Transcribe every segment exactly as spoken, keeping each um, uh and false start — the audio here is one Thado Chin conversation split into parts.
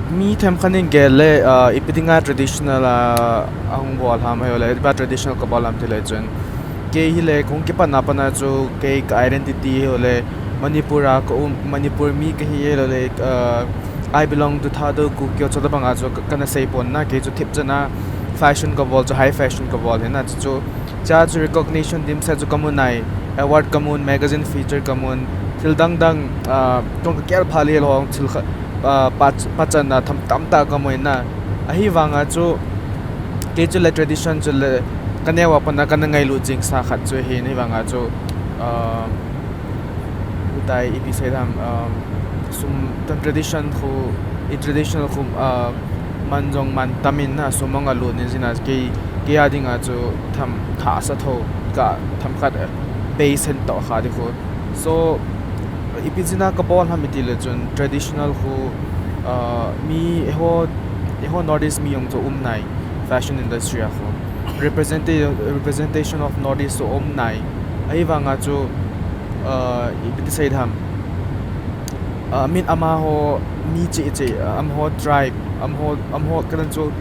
Mi themkhat in gel le, ah, ipi dinga traditional a, ahung bol ham, ahilou le, ipi dinga traditional kabol ham ti le chun. Kei hi le, kahung kipat na pat a chu, kei ka identity ahilou le, Manipur a ka um, Manipur mi kahi ahilou le, ah, I belong to Thadou Kuki, chuti bang a chu ka, kana sei pon na, kei chu thipchan a fashion kabol chu, high fashion kabol hi na, chu chu. Chua chu recognition dimset chu kamu nai, award kamun, magazine feature kamun, thil dang dang, ah, tong ka kel pha le lo thil kha, ah, pa, pachan na tham tam tah kamu na. Ahivang a chu, kei chu le tradition chu le, ka neo a pat a kana ngailut jing sa khat chu hi, ahivang a chu, ah, Utai ipi sei dam, um, sum, tan tradition khu, i traditional khu, uh, man jong man tam in na, sum ong alut in jin a, kei, kei a ding a chu tham, tha sa tho, ka tham khat, uh, base hen to kha di khu. So, ipi jin a kabol ham iti le chun traditional khu, uh, mi eiho, eiho North East mi jong chu um nai, fashion industry a khu. Representa-, representation of North East chu um nai. Ahivang a chu, uh, ipi ti sei dam. Uh, min amaho mi cheh cheh, uh, amaho tribe, amaho, amaho kalan chu,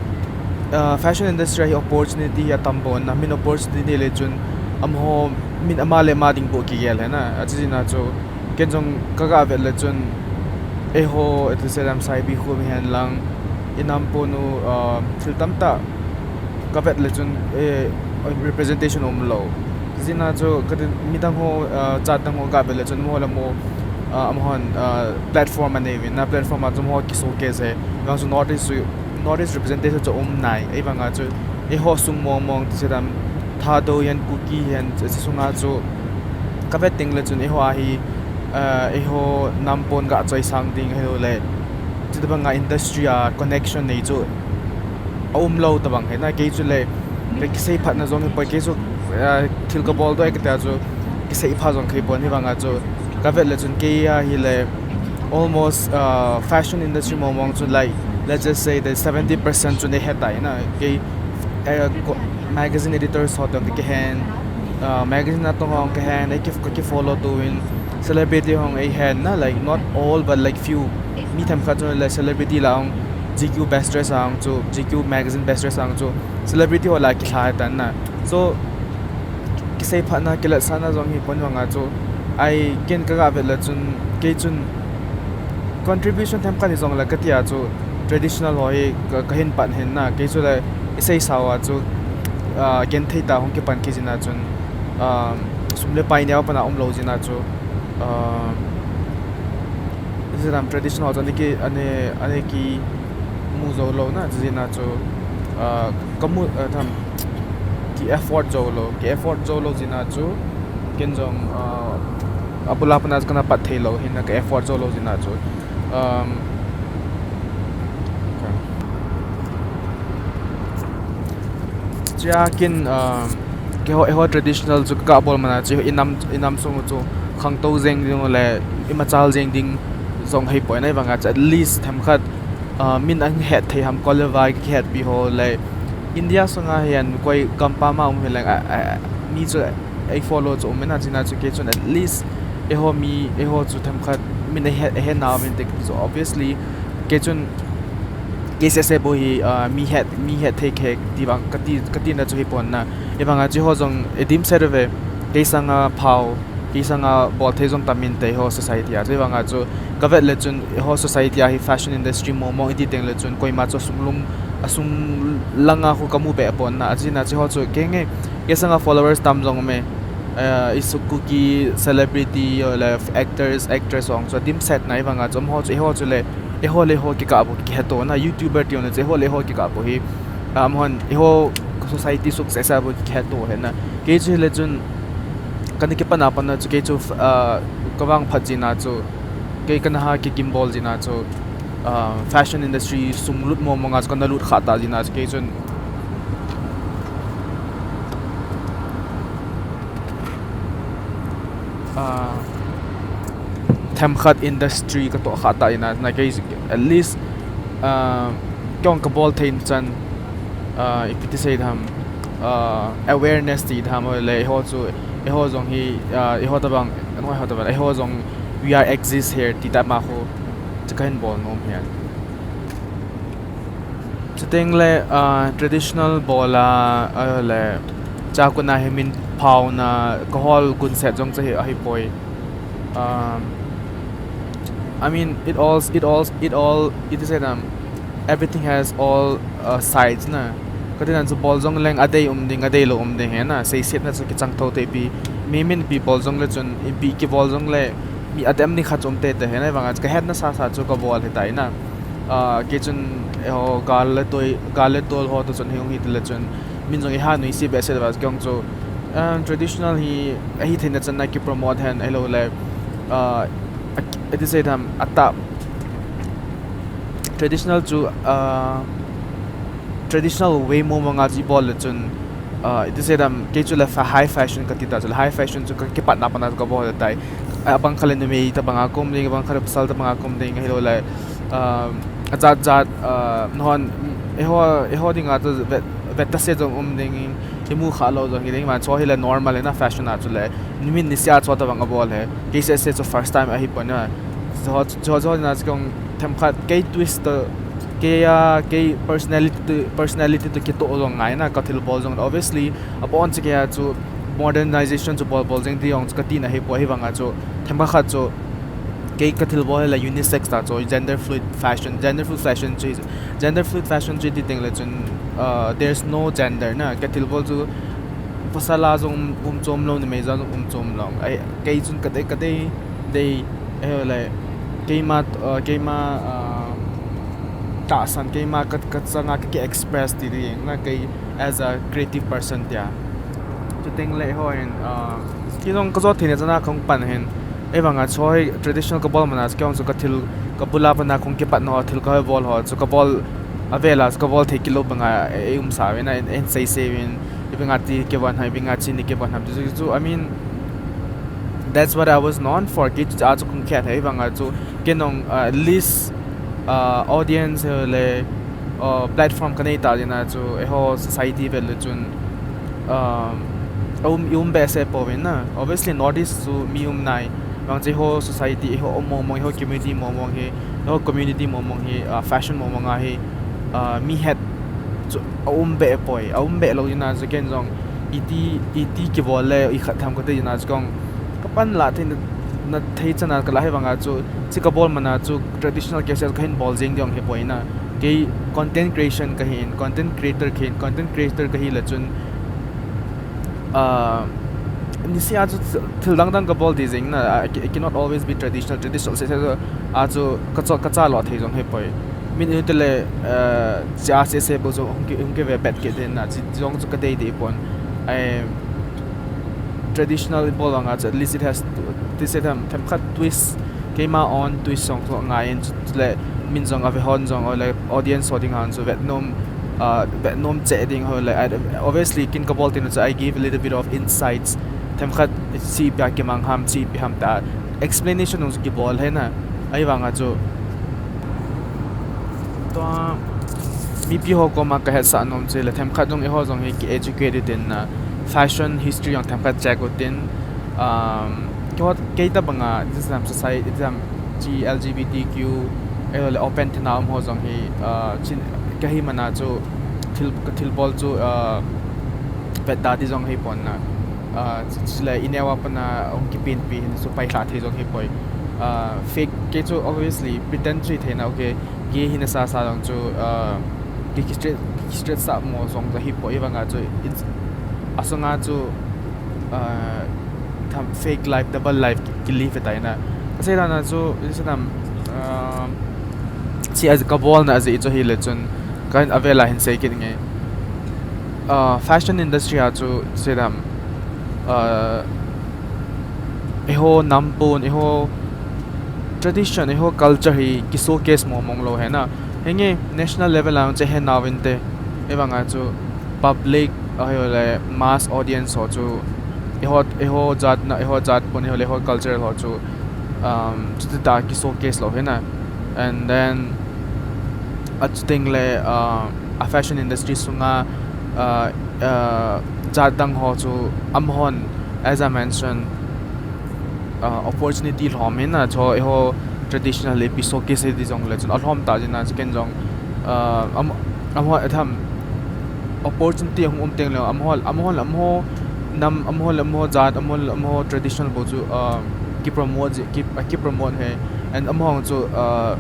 uh, fashion industry a hi opportunity hi atam pon na, min opportunity le chun amaho min ama le ama ding bou kigel hi na, achi jin a chu, ken jong ka ga vet le chun, eiho, ipi ti sei dam, Saipi khu mi hen lang, i nam pon u, uh, thil tam tah, ka vet le chun, eh, representation um lou. Jin a chu, ka tin, midang ho, ah, chat dang ho ka vet le chun, amaho le amaho, ah, amahon, ah, platform anei uvin, na platform a chu amaho ki showcase e. Vang chu North East chu, North East representation chu um nai. Ahivang a chu, eiho sung mong mong ti sei dam, Thadou hihen, Kuki hihen, chu, chu sung a chu, ka vet teng le chun, eiho a hi, ah, eiho nam pon ga choi sang ding, ahilou le, chuti bang a industry a connection nei chu, a um lou tabang hi na, kei chu le, kei kisei phat na jong hi poi, kei chu, ah, thil kabol doh e kati a chu, kisei phat jong kei pon, ahivang a chu, ka vet le chun kei a hi le, almost, ah, fashion industry mong mong chu, like, let's just say that seventy percent chu nei he tai na, kei, eh, ko-, magazine editor ho toh ka kihen, ah, magazine natong ho ka hen, ei ki, ka ki follow tu in, celebrity ho ei hen na, like, not all, but, like, few, mi themkhat chu le celebrity la ong, G Q best dress a ong chu, G Q magazine best dress a ong chu, celebrity ho la kilha tan na. So, kisei phat na, kilatsah na jong hi pon vang a chu, ai ken ka ga vet le chun, kei chun contribution themkhat hi jong le kati a chu, traditional ho hi ka, ka hin pan hen na, kei chu le i sei sa u a chu, ah, ken thei ta hung kipan kit jin a chun, ah, sum le pai neo pan a um lou jin a chu, ah, Islam traditional ho chu ani ki, ani, ani kimu jou lou na, chu jin a chu, ah, kamu, ah, tham, ki afford jou lou, ki afford jou lou jin a chu, ken jong, ah, abul a pat a chu kana pat thei lou, hin a ka afford jou lou jin a chu, um, ka, Chia kin, ah, keiho, eiho traditional chu ka bol man a chu i nam, i nam sung chu khangtou jeng ding le i machal jeng ding jong hei poi na, ahivang a chu at least themkhat, ah, min ahet thei ham, kol le vai kihetpi ho le India sunga hian koi gam pam a um hi leng, ah, ah, mi chu ei follow chu um in a, chu jin a chu kei chun at least eiho mi, eiho chu themkhat min ahet, ahet na um in te chu obviously kei chun kei sese bou hi, ah, mi het, mi het thei khe ti vang ka ti, ka tina chu hi pon na. Ahivang a chu eiho jong i dimset uve, kei sanga phau, kei sanga bol thei jong tam in te eiho society a. Chu ahivang a chu ka vet le chun eiho society a hi fashion industry mong mong i ti teng le chun koima chu a sung lung, a sung lang a khu ka mu be pon na. A chu jin a chu eiho chu kei nge, kei sanga followers tam jong um e, eh, i suk Kuki celebrity, o le actors, actress hong chu a dimset na, ahivang a chu amaho chu eiho chu le, eiho le eiho kikah bou kihetto na, YouTuber ti hon le chu eiho le eiho kikah bou hi, ah, amahon eiho society success a bou kihetto hi na. Kei chu hi le chun, ka ni kipan a pan a chu kei chu, ah, ka vangphat jin a chu, kei ka na ha kigimbol jin a chu, ah, fashion industry sung lut mong mong a chu ka na lut kha ta jin a chu kei chun, ah, themkhat industry ka toh kha ta in a, na kei at least, ah, kei hong ka bol thei in chan, ah, ipi ti sei tham, ah, awareness ti tham le eiho chu, eiho jong hi, ah, eiho tabang, noi ho tabang, eiho jong we are exist here ti ta ma khu, chu ka hin bol nom hian. Chuteng le, uh, traditional bol a, uh, le, chakun a hi min phauna, kahol gunset jong chu hi, ahi poi. Um, I mean, it all, it all, it all, it is, um, everything has all, uh, sides na. Kati nan chu bol jong leng adei um ding, adei lou um ding hi na. Seiset na chu kichang tho te pi. Mi min pi bol jong le chun, ipi kibol jong le, mi adem ni khat um te te hi na, vang a chu kahet na sa sa chu kabol hi tai na. Ah, kei chun, eh, ho, gal le toi, gal le tol ho to chun hi hung hi ti le chun, min jong i ha nui si be se va kong chu, um, traditional hi, ahi theina chan na ki promote hen, ahilou le, ah, a, a ti sei tham, ata, traditional chu, ah, traditional way mo mo nga chi bol le chun, ah, iti sei dam, kei chu le fa-, high fashion kati ta chu le, high fashion chu ka, kipatna pana chu kabol le tai. Abang khat le numei tabang a kum ding, abang khat le pasal tabang a kum ding, ahilou le, ah, ajat jat, ah, nahon, eiho, eiho ding a chu vet, vet ta se jong um ding, imu kha lou jong hi ding, ma chu hi le normal na fashion a chu le, nimin nisia chu tabang abol he. Kei se se chu first time ahi pon na. Chu, chu, chu na chu kong themkhat kei twist to, kei a, kei personality to, personality to kitoh jong ngai na, ka thilbol jong. Obviously, abon chu kei a chu modernization chu bol bol jeng ti jong chu kati na hi poi, hi vang a chu themkhat khat chu kei ka thilbol hi la unisex ta chu, gender fluid fashion, gender fluid fashion chu, gender fluid fashion chu ti teng le chun, uh, there's no gender na, ka thilbol chu pasal a jong um chom lou, numei a jong um chom lou. Ai, kei chun ka dei, ka dei, dei, eh, le, keima, uh, keima, uh, tahsan, keima ka, ka chang a ka ki express ti ding na, kei as a creative person tia. Chuteng le ho hin, uh, kei jong ka jot theina chan a kong pan hin. Ei vang a chu hi traditional kabol man a chu kei jong chu ka thil, ka bul a pat na kong kipat na ho, thil ka bol ho chu kabol, avel a chu kabol thei kit lou bang a, ei um sa uvin a, ei, ei sei sei uvin, ipi nga ti kibol ham, ipi nga chi ni kibol ham, chu, chu, I mean, that's what I was known for, kei chu a chu kong khet he, ei vang a chu, kei jong, uh, at least, uh, audience, uh, le, uh, platform ka nei ta ding a chu, eiho society vel le chun, um, um, i um behseh pouvin na. Obviously, Northeast chu mi um nai. Vang chu eiho society, eiho um mong mong, eiho community mong mong hi, eiho community mong mong hi, uh, fashion mong mong a hi, uh, mi het chu a um beh poi, a um beh lou ding a chu ken jong iti, iti kibol le i khat tham ka ti ding a chu kong ka pan la thei na, na thei chan a ka la hi vang a chu, chi kabol man a chu traditional cassette ka hin bol jeng ding hi poi na. Kei content creation ka hin, content creator ka hin, content creator ka hi le chun, ah, nisia chu thil dang dang kabol di jeng na, I ca-, I cannot always be traditional, traditional se se a chu ka cha, ka cha lo thei jong hi poi. Min u te le, ah, cha se se bou jong hung ki, hung kive bet kit ding na, chi jong chu ka dei dei pon. Ai, traditional bol vang a chu, at least it has to, ti sei tham, themkhat twist, keima own twist jong chu ngai in chu le, min jong a ve hon jong, or like audience ho ding a chu vet nom, uh, vet nom cheh ding ho le, I, obviously kin kabol tina chu I give a little bit of insights, themkhat chi pia kimang ham, chi pi ham ta explanation jong chu kibol he na, ahi vang a chu. Tua, mipi ho koma ka hetsah nom chu le themkhat jong eiho jong hi ki educate u tin na, fashion history jong themkhat check u tin, um, keiho, kei tabang a, this is, um, society, this is, um, chi L G B T Q, eiho le open thina um ho jong hi, uh, chin, ka hi man a chu thil, ka thilbol chu, uh, vet da di jong hi pon na. Ah, chu, chule i neo a pat na hung kipinpi hin chu pailha thei jong hi poi. Ah, fake kei chu obviously pretend chu hi thei na, okay. Gay hi na sa sa jong chu, ah, ki, ki straight, ki straight sa mo jong hi poi, vang a chu, it's, a sung a chu, ah, tham, fake life, double life ki, ki live tai na. Ka sei dan a chu, it's, um, ah, chi a kabol na a jeh chu hi le chun, ka hin a vel a hin sei kit nge. Ah, fashion industry a chu sei dam, ah, eiho nam pon, eiho tradition, eiho culture hi ki showcase mong mong lou hi na. Henge national level a che he nau vin te, ei vang a chu public, ahilou le mass audience ho chu eiho, eiho jat na, eiho jat pon, ahilou le eiho culture ho chu, um, chuti ta ki showcase lou hi na. And then, a chuteng le, uh, a fashion industry sunga, uh, uh, jat dang ho chu amahon, as I mentioned, uh, opportunity lhom in a chu eiho traditional ipi showcase di jong le chun alhom ta jin a chu ken jong, uh, am, amaho, atham, opportunity ahung um teng leh, amaho, amaho, amaho nam, amaho, amaho jat, amaho, amaho traditional bou chu, uh, ki promote, ki, uh, ki promote he, and amaho chu, uh,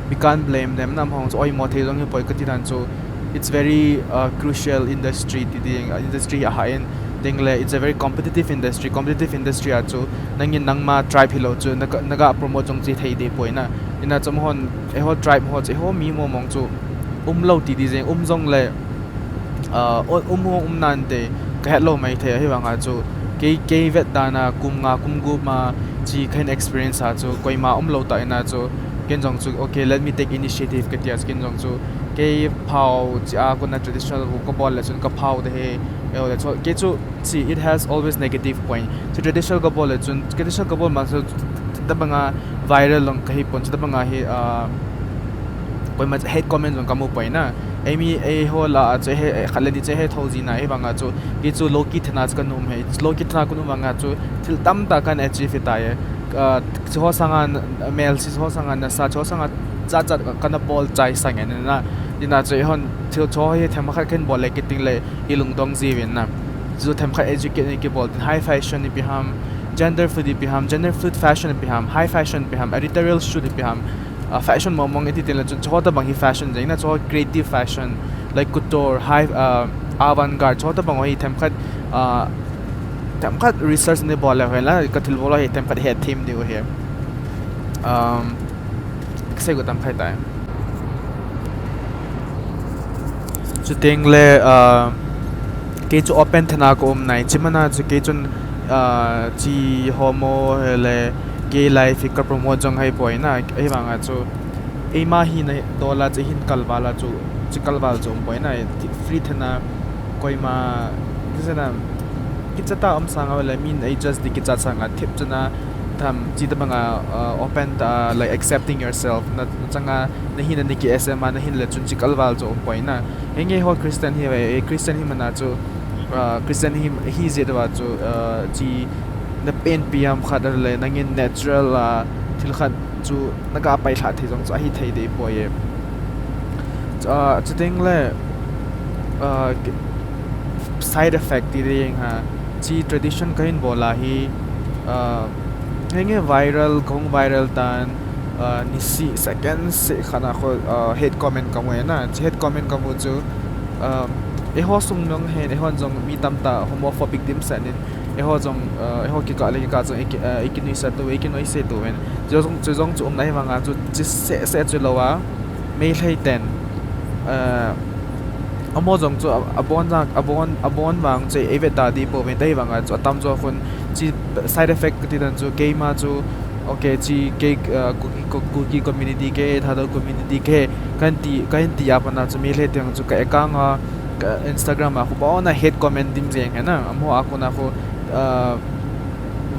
we can't blame them, na amaho chu oimo thei jong hi poi kati dan chu, it's very, uh, crucial industry ti ding, uh, industry ahah in, teng leh, it's a very competitive industry, competitive industry a chu, nangin nangma tribe hilou chu, naga, naga promote jong chi thei deh poi na, ina chu amahon, eiho tribe ho chu, eiho mi mong mong chu, umlou ti di jeng, um jong leh, uh, um ho um nante, ka het lou mai thei, ahivanga chu, kei, kei vet dan a, kum nga, kum gup ma, chi kahin experience a chu, koima umlou tah ina chu, ken jong chu, okay, let me take initiative kati a chu, ken jong chu, kei phao chi a kona traditional ho ka bol leh chun ka phao de he, eiho leh chu, kei chu, see, it has always negative point. Chu traditional ka bol leh chun, traditional ka bol ma chu, chutabanga viral jong ka hi pon, chutabanga hi, uh, koima hate comment jong ka mu poi na. Eimi, eiho lah a chu, he, khat le ni chu he thou ji na, ahivanga chu, kei chu low key thana chu ka um he, low key thana ka um vanga chu, thil tamtah kahin achieve tai. Uh, chuho sanga mel si, chuho sanga nasa, chuho sanga jat jat kana bol chai sang e na. Ina chu eihon thil chu hi themkhat kahin bol leh kiti leh, i lungdong jiuvin na. Chu themkhat educate ni kibol tin, high fashion ipi ham, gender fluid ipi ham, gender fluid fashion ipi ham, high fashion ipi ham, editorial shoot ipi ham, uh, fashion mong mong iti tin leh chun, chuho tabang hi fashion jeng na, chuho creative fashion, like couture, high, uh, avant-garde, chuho tabang hi themkhat, uh, themkhat research ni bol leh hoila, ka thil bol hi themkhat het them diu hi. Um, Kisei go tam khai tai. Chuteng leh, uh, kei chu open thana ka um nai. Chi mana chu kei chun, uh, chi homo he le gay life hi ka promote jong hi poi na. Ahivanga chu, eima hina dol a chu hin kalval a chu, chi kalval chu um poi na. Free thana koima, kisei na, kicha tah um sanga le min ei just di kicha sanga thip chana, tham, chutabanga, uh, open tah, like, accepting yourself. Na, na changa, na hina na ki S M a, na hin leh chun chi kalval chu um poi na. Henge ho Christian hi ve, eh, Christian hi mana chu, uh, Christian hi, hi jeh uva chu, uh, chi na pen pi ham khat le, nangin natural a, thil khat chu, naga pai lha thei jong chu, ahi thei deh poi e. Chu, uh, chuteng leh, uh, ki-, side effect ti ding ha. Chi tradition kahin bol a hi, uh, henge viral, kahung viral tan, uh, nisih second seh khat a kho, uh, hate comment ka mu e na. Chi hate comment ka mu chu, um, eiho sung jong hin, eihon jong mi tamtah homophobic dimset in, eiho jong, uh, eiho kikah le kikah jong, iki, uh, ikinuisat tou, ikinoise tou ven. Chu jong, chu jong chu um na ahivanga chu, chi seh seh chu lou a, Meitei ten, uh, amaho jong chu a, abon jang, abon, abon vang chu ei vet ta di pou ven, ahivanga chu atam jo khun chi side effect kati dan chu keima chu, okay, chi kei, uh, Kuki, Ku-, Kuki community kei, Thadou community kei, kahin ti, kahin ti a pat na chu Meitei ten chu ka account a, ka Instagram a khu abon a hate comment dim jeng hi na, amaho a kona khu, uh,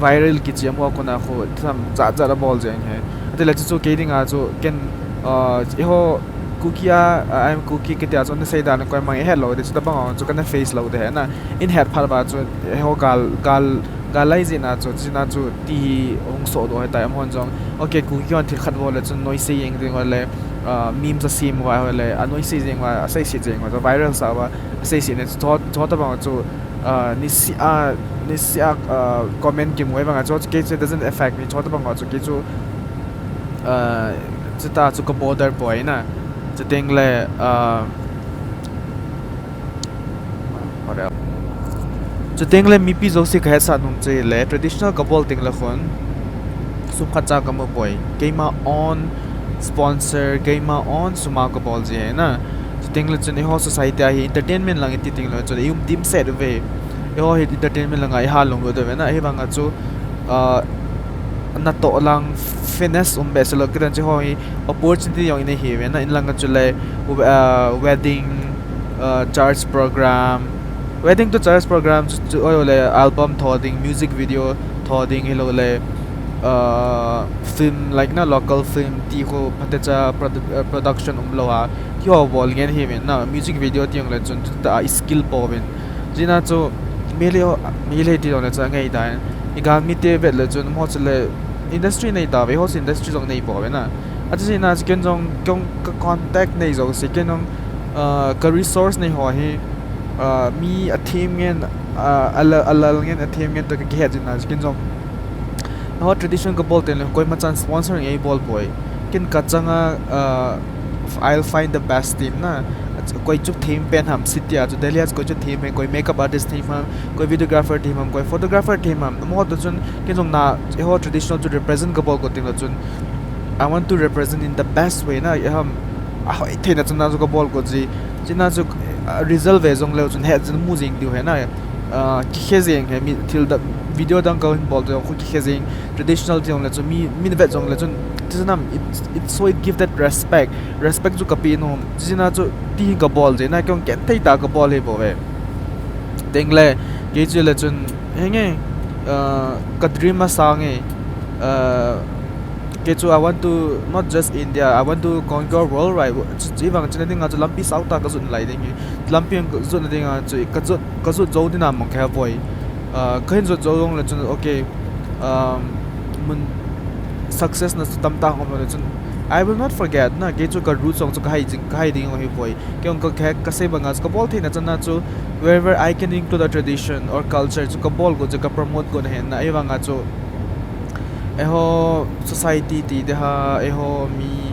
viral kichi amaho a kona khu tham jat jat abol jeng hi. Ati leh chu chu kei dinga chu ken, uh, eiho Kuki a, uh, I'm Kuki kiti a chu na sei dan koima i het lou ding, chutabang chu kana face lou ding hi na. In het phat uva chu eiho gal, gal, gal lai jeh na chu, chuna chu ti hi hung soh doh hi tai amahon jong. Okay, Kuki hon thil khat bol leh chun noise jeng ding uva le, uh, memes a sem uva le, a noise jeng uva, a seiset jeng uva, viral sa uva, a seiset ne chu, chutabang chu, uh, nisih a, nisih a, uh, comment kimu e vang a chu, kei chu doesn't affect me, chutabang chu kei chu, uh, chuta chu ka bother poi na. Chuteng leh, uh, what else? Chuteng leh mipi jouse ka hetsah nom chu le, traditional ka bol teng leh khun, sum khat cha ka mu poi. Keima own sponsor, keima own sum a ka bol ji hi na. Chuteng leh chun eiho society a hi entertainment lang iti teng leh chun i um dimset uve. Eiho hi entertainment langa i hal lunglut uve na. Ahivanga chu, uh, natoh lang fitness um behseh lou, kidang chu eiho hi opportunity jong i nei hi uve na. In langa chu le, uh, wedding, uh, church program, wedding to church program chu, chu, oi le album tho ding, music video tho ding, hilou le, uh, film, like na local film ti khu phatecha produ-, uh, production umlou a, ti ho bol ngen hi uve na, music video ti jong le chun chuta skill pouvin. Chuna chu Meitei, Meitei ti jong le chu angai dan. I galmite vet leh chun amaho chu le industry nei tauve, eiho chu industry jong nei pouve na. Achuti na chu ken jong, ken jong ka contact nei jouse, ken jong uh, ka resource nei ho hi, uh, mi athem ngen, uh, alal, alal ngen, athem ngen toh ka kihet jing na, ken jong. Ho tradition kabol teng le, koima chan sponsor nge bol poi. Ken ka changa, uh, I'll find the best team na. Koi chu them pen ham, city a chu, Delhi a chu koi chu them pen, koi makeup artist them ham, koi videographer them ham, koi photographer them ham. Amaho toh chun, ken jong na, eiho traditional chu represent kabol got teng le chun, I want to represent in the best way na, eiho, ahoi theina chun na chu kabol got ji. Chuna chu, uh, result ve jong leu chun het jin mu jing diu he na. Uh, kikhe jeng he mi thil da video dang kahin bol toh khu kikhe jeng traditional ti jong le chun mi, min vet jong le chun ti chun am it, it so it give that respect. Respect chu kape nom. Chuna chu ti hin kabol ji na kei jong ken thei ta kabol hi bou ve. Teng le, kei chu le chun, henge, uh, ka dream asang e, uh, kei chu I want to, not just India, I want to conquer world, right? Chu, chu vang chuna dinga chu lampi sao ta ka jot lai ding e. Lampi ka jot na dinga chu, ka jot, ka jot jou ding a mong kha boi. Uh, kahin jot jou jong le chun, okay, um, mun success na chu tam ta hom le chun, I will not forget na, kei chu ka roots jong chu ka hai jing, ka hai ding hi boi. Kei jong ka, ka, ka sei banga chu kabol theina chana chu wherever I can include a tradition or culture chu kabol got chu ka promote got na hen na, ahivanga chu eiho society ti de ha, eiho mi,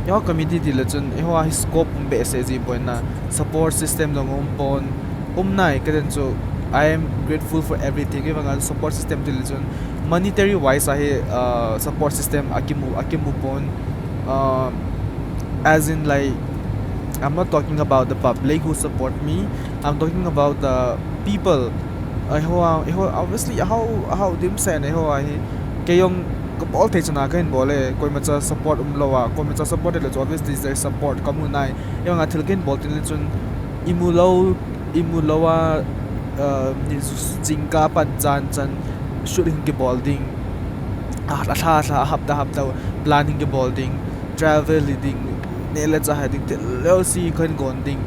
eiho community ti le chun, eiho a hi scope um behseh ji poi na, support system jong um pon, um nai ka den chu, I am grateful for everything, ahivanga support system ti le chun, monetary wise a hi, uh, support system akimu, akimu pon, uh, as in, like, I'm not talking about the public who support me. I'm talking about the people. Eiho, eiho, obviously, how, how dimset eiho ahi. Kei jong kabol thei chana kahin bol e. Koima cha support um lou a. Koima cha support le chu obviously there is support kamu nai. Eiho a thil kahin bol teng le chun imu lou, imu lou a, uh, ni jingkah pan jan chan shoot hin kibol ding. A, a lha, a lha, a hapta, hapta, plan hin kibol ding, travel hi ding, neh le chah hi ding, thil jouse kahin gon ding.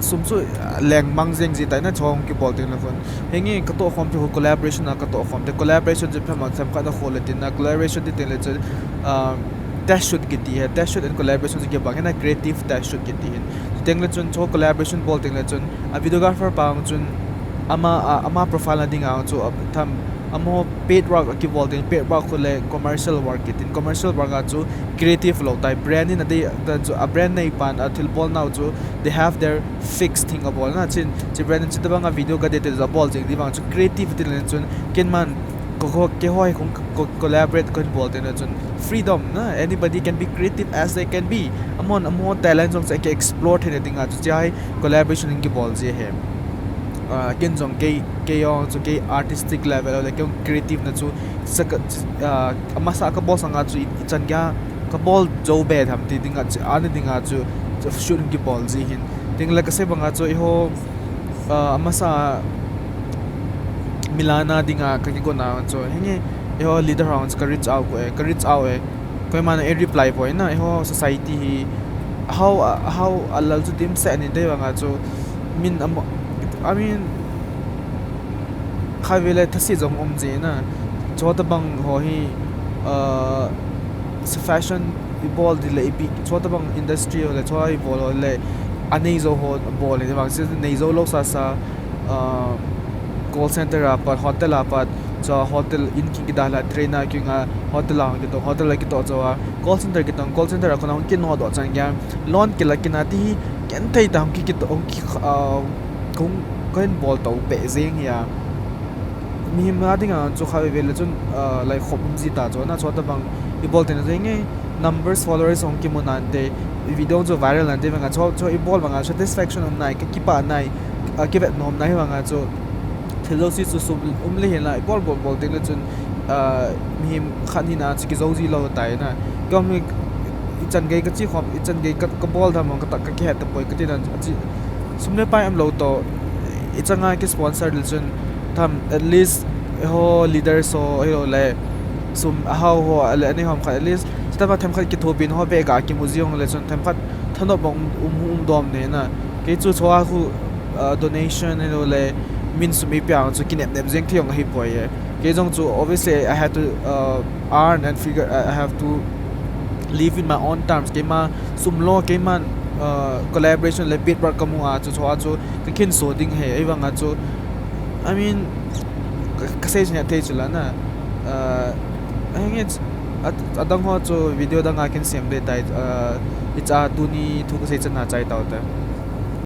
Sum chu, ah, lengmang jeng ji tai na, chong kibol ding le khun. Henge, katoh khom te khu collaboration a katoh khom te, collaboration chu phem a themkhat a khu le tin na, collaboration ti teng le chu, um, test shoot kiti hi, test shoot and collaboration chu kibang hi na, creative test shoot kiti hin. Teng le chun, chu collaboration bol teng le chun, a videographer pa ang chun, ama, a, ama profile na ding ang chu, a, tham, amaho paid work a kibol ding, paid work khu le commercial work kitin, commercial work a chu creative lou tai, brand in a dei, ta chu a brand nei pan a thil bol nau chu, they have their fixed thing a bol na, chin, chi brand in chi tabang a video ka dei te a bol jing di vang chu creative ti le chun, ken man, ko, ko, keiho hi kong ko-, collaborate kahin bol teng le chun freedom na, anybody can be creative as they can be. Amahon, amaho talent jong chu ki explore theina dinga chu, chi hi collaboration in kibol ji ahi. Ah, ken jong kei, kei jong chu kei artistic level le kei jong creative na chu saka, ah, amasa kabol sanga chu i, ichan geiya kabol jou be tham ti dinga chu, ani dinga chu, chu shoot in kibol ji hin. Teng le ka sei banga chu eiho, ah, amasa Milana dinga ka kigon a chu, henge, eiho leader ho chu ka reach out ko e, ka reach out e. Koiman a reply poi na, eiho society hi, how, how a lal chu dimset ni dei vanga chu, min am, I mean, khatvei le thase jong um ji na, chu tabang ho hi, uh, sa fashion i bol di le ipi, chu tabang industry ho le, chu i bol ho le, a nei jou ho bol le, vang si nei jou lou sa sa, uh, call center a pat, hotel a pat, chu hotel in kin kida la, train a kin a, hotel a hung kito, hotel a kito chu a, call center kitong, call center a khun a hung kinodoh chan geiya, loan kila kina ti hi, ken thei ta hung ki, kito, hung ki, uh, hung kahin bol tou be jeng hi a. Mihem a dinga chu khatvei le chun, uh, lai khop um ji ta chu na, chu tabang i bol teng le nge numbers, followers hung kimu nante, i video chu viral nante vanga chu, chu i bol vanga satisfaction um nai, ka kipah nai, uh, kivet nom nai vanga chu thil jouse chu sum um le hin la, i bol, bol, bol teng le chun, uh, mihem khat hina chu kijou ji lou tai na. Kei jong hi ichan gei ka chi khom, ichan gei ka, ka bol tham mong ka ta, ka kihet ta poi ka ti dan a chi, sum le pai um lou toh, ichanga ki sponsor le chun tham, at least eiho leaders ho, eiho le sum a hao ho, a le ani hom khat, at least, chutah a themkhat kithopi ho be ka kimu ji jong le chun themkhat thanop bang um, um, um dom ne na. Kei chu chua khu, uh, donation eiho le min sum ipi ang chu kinep nep jeng thei jong ahi poi e. Kei jong chu obviously I had to, uh, earn and figure, I have to live in my own terms. Keima sum lo, keiman uh, collaboration le beat work kamu a chu, chu a chu kakhinso ding ahi, ahivanga chu, I mean, ka, kasei chu neh thei chu la na. Uh, I think it's, a, adang ho chu video dang a kin sem ding tai, uh, hicha tuni thu kasei chan a chai tau te.